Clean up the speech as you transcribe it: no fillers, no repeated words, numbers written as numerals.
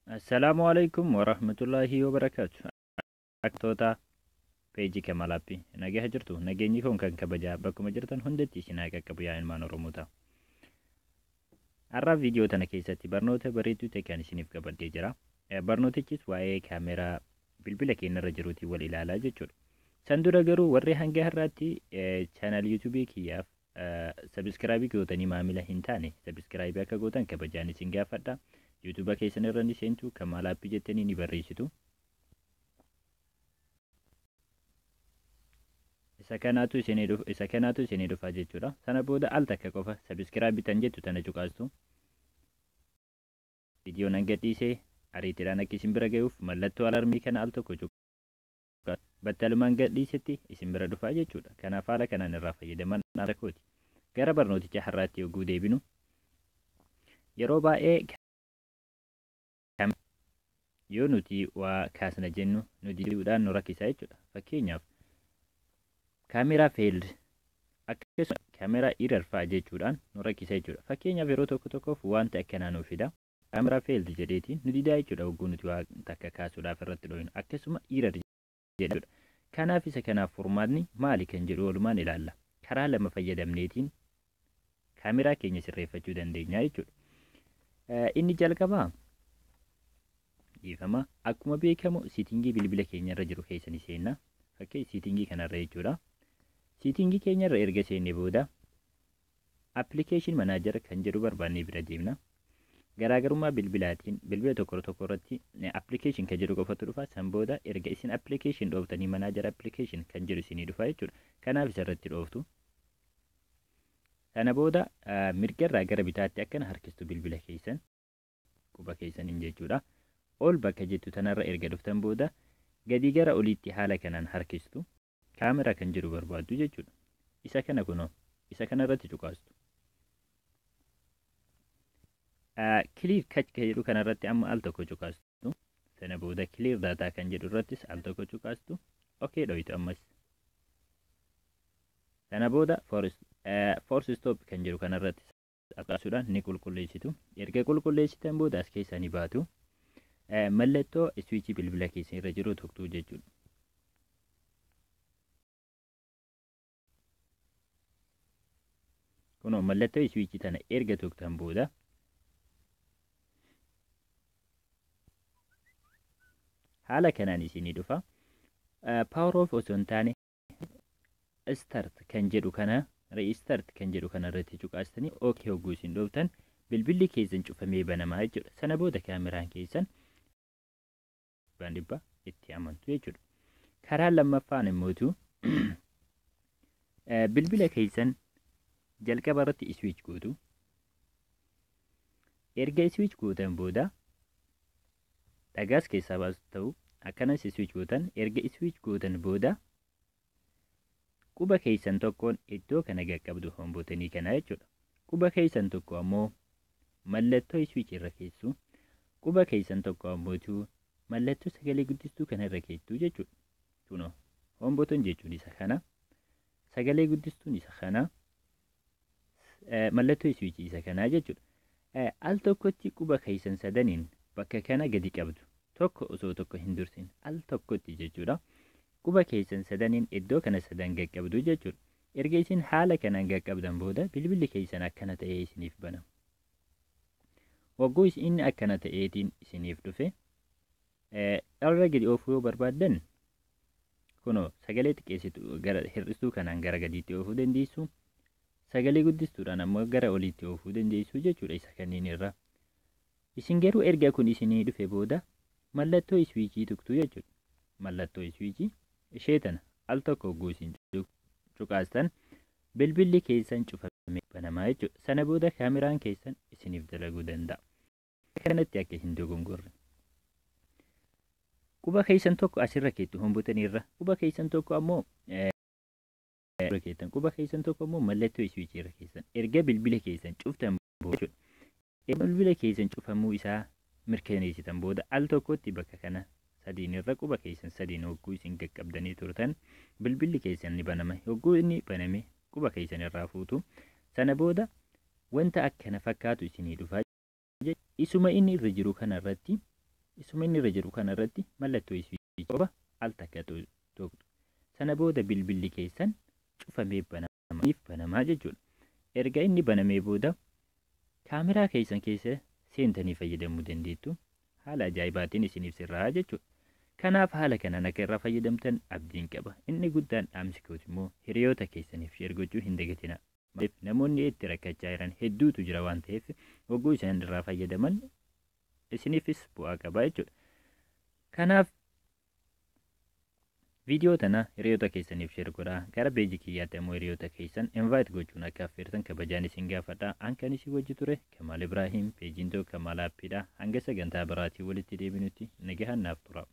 Assalaamu alaikum warahmatullaahi wabarakaatu. Aktoota peejii Kamaal Aappii nagaa jirtu, nageenyi kun kan kabajaa bakkuma jirtan hundatti isin haa qaqqabu, yaa ilmaan Oromoota. Har'a viidiyoo tana keessatti barnoota bareedduu ta'e kan isiniif qabadhee jira. Barnootichis waa'ee kaameraa bilbila keenyarra jiruutiin wal ilaalaa jechuudha. San dura garuu warri hanga har'aatti chaanal yuutuubii kiyyaaf subscribe gootanii maamila hin taane, subscribe akka gootan kabajaan isin gaafadha. Yuutuuba keessan irra ni seentu, Kamaal Aappii jettanii ni barreessitu. Isa kanaatu isinii dhufa jechuudha. Sana booda al takka qofa subscribe tan jettu tana cuqaastu. Viidiyoon hanga dhiisee ariitiidhaan akka isin bira ga'uuf mallattoo alarmii kana al tokko cuqaastu. Battalumaan gadhiisetti isin bira dhufaa jechuudha. Kanaaf haala kanaan irraa fayyadaman kooti. Gara barnooticha har'aatti yogguu deebinu, yeroo baay'ee yoo nuti waa kaasna jennu nu diduudhaan nu rakkisa jechuudha. Fakkeenyaaf camera failed, akkasuma camera error fa'a jechuudhaan nu rakkisa jechuudha. Fakkeenyaaf yeroo tokko tokkoof wanta akkanaa nu fida. Camera failed jedheetiin nu didaa jechuudha hogguu nuti waa takka kaasuudhaaf irratti dhoyinu. Akkasuma error jedhudha. Kanaaf isa kanaaf furmaatni maali kan jedhu walumaan ilaalla. Karaa lama fayyadamneetiin kaameraa keenya sirreeffachuu dandeenya jechuudha. Inni jalqabaa, dhiifama, akkuma beekamu setting bilbila keenya irra jiru keessa ni seenna. Fakkii setting kanarra jechuudha. Setting keenya irra erga seenne booda application manager kan jedhu barbaannee bira deemna. Garaagarummaa bilbilaatiin bilbila tokko tokko irratti application kan jedhu qofatu dhufa. San booda erga isin application dhooftanii manager application kan jedhu isinii dhufa jechuudha. Kanaaf isa irratti dhooftu. Sana booda mirgarraa gara bitaatti akkana harkistu bilbila keessan quba keessaniin jechuudha. Ol bakka jettu tanarra erga dhuftan booda gadi gara oliitti haala kanaan harkistu. Kaameraa kan jedhu barbaaddu jechuudha. Isa kana kunoo isa kana irratti cuqaastu. Clear cache kan jedhu kanarratti amma al tokko cuqaastu. Sana booda clear data kan jedhu irrattis al tokko cuqaastu. Okay dhoytu ammas. Sana booda force stop kan jedhu kanarratti cuqaasuudhaan ni qulqulleessitu. Erga qulqulleessitan booda as keessaa ni baatu. Mallattoo switch bilbila keessan irra jiru tuqxuu jechuudha. Kunoo mallattoo switch tana erga tuqxan booda haala kanaan isinii dhufa. Power off osoo hin taane start kan jedhu kana, restart kan jedhu kana irratti cuqaastanii okay hogguu isin dhooftan bilbilli keessan cufamee banamaa jechuudha. Sana booda kaameraan keessan dhibbaan dhibba itti amantu jechuudha. Karaa lammaffaan immootu bilbila keessan jalqaba irratti switch gootu. Erga switch gootan booda dhagaas keessaa baasu ta'u akkanas switch gootan. Erga switch gootan booda quba keessan tokkoon iddoo kana qaqqabdu, home button kana jechuudha. Quba keessan tokko ammoo mallattoo switch irra keessu. Quba keessan tokko ammootu mallattoo sagalee guddistuu kana irra keessu jechuudha. Kunoo home button jechuun isa kana. Sagalee guddistuun isa kana. Mallattoo switch isa kanaa jechuudha. Al tokkotti quba keessan sadaniin bakka kana gadi qabdu. Tokko osoo tokko hin dursin al tokkotti jechuudha. Quba keessan sadaniin iddoo kana sadan qaqqabdu jechuudha. Erga isin haala kanaan qaqqabdan booda bilbilli keessan akkana ta'ee isiniif banama. Wagguu inni akkana ta'eetiin isiniif dhufe, irra gadi oofuu yoo barbaaddan kunoo sagalee xiqqeessitu gara hir'istuu kanaan gara gadiitti oofuu dandeessu. Sagalee guddistuudhaan ammoo gara oliitti oofuu dandeessu jechuudha isa kanneen irra. Isin garuu erga kun isinii dhufe booda mallattoo switch tuqxu jechuudha. Mallattoo switch ishee tana al tokko hogguu isin cuqaastan bilbilli keessan cufamee banamaa jechuudha. Sana booda kaameraan keessan isiniif dalaguu danda'a. Kanatti akka hin dogongorre. Quba keessan tokko asirra keettu home button irra. Quba keessan tokko ammoo irra keessan. Quba keessan tokko ammoo mallattoo switch irra keessan. Erga bilbila keessan cuftan booda jechuudha. Erga bilbila keessan cufamuu isaa mirkaneessitan booda al tokkotti bakka kana sadiin irra quba keessan sadiin hogguu isin qaqqabdanii turtan bilbilli keessan ni banama. Hogguu inni baname quba keessan irraa fuutu. Sana booda wanta akkana fakkaatu isinii dhufa. Isuma inni irra jiru kana irratti Isuma inni irra jiru kana irratti mallattoo iswii qofa al takka tuqxu. Sana booda bilbilli keessan cufamee banamaaf banamaa jechuudha. Erga inni banamee booda kaameraa keessan keessa seentanii fayyadamuu dandeettu. Haala ajaa'ibaatiin isiniif sirraa jechuudha. Kanaaf haala kanaan akka irraa fayyadamtan abdiin qaba. Inni guddaan dhaamsi kooti immoo hiriyoota keessaniif share gochuu hin dagatinaa. Maaliif, namoonni itti rakkachaa jiran hedduutu jira waan ta'eef, hogguu isaan irraa fayyadaman isiniifis bu'aa qaba jechuudha. Kanaaf viidiyoo tana hiriyoota keessaniif share godhaa. Gara peejii kiyyaatti ammoo hiriyoota keessan invite gochuun akka affeertan kabajaan isin gaafadha. An kan isin wajji ture Kamaal Ibraahim, peejiin tokko Kamaal Aappiidha. Hanga sagantaa biraatii walitti deebinutti nagahaan naaf tura.